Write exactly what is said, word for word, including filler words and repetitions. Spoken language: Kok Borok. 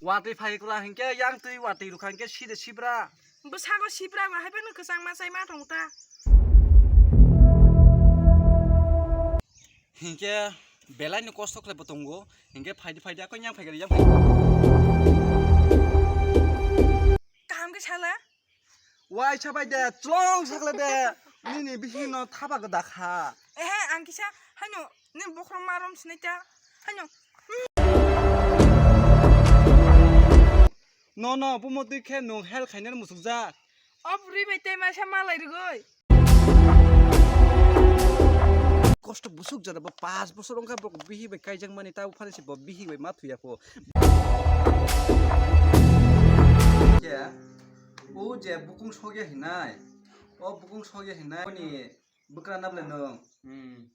Watwi phai kwla hinkhe yang twi watwi rwkha hinkhe side sibra. Bwsago sibra ba hai phano kwchangma chai ma thong ta. Hinkhe belai ni kosto khlai bo tongo. Hinkhe phaidi phaidi ako yang phai yang phai. Kaham khe sala. Wai sabai de, chlong sakle de. Nini bihing no thaba gda kha. Ehe, ang kisa haino ni bokhorok marom sinai ta. Haino. No, no, bumo twi khe nwng hel khainani musukjak. O bwrwi bai tei masa malai rwgwi. Kosto busuk jora bo paanch bosor wngkha bo bihi bai kaijakmani, tabo phani se bo bihi bai ma thuya kho. Khe, o je bukung sogya hinai, o bukung sogya hinai, oni bwkra nable nwng. Hmm.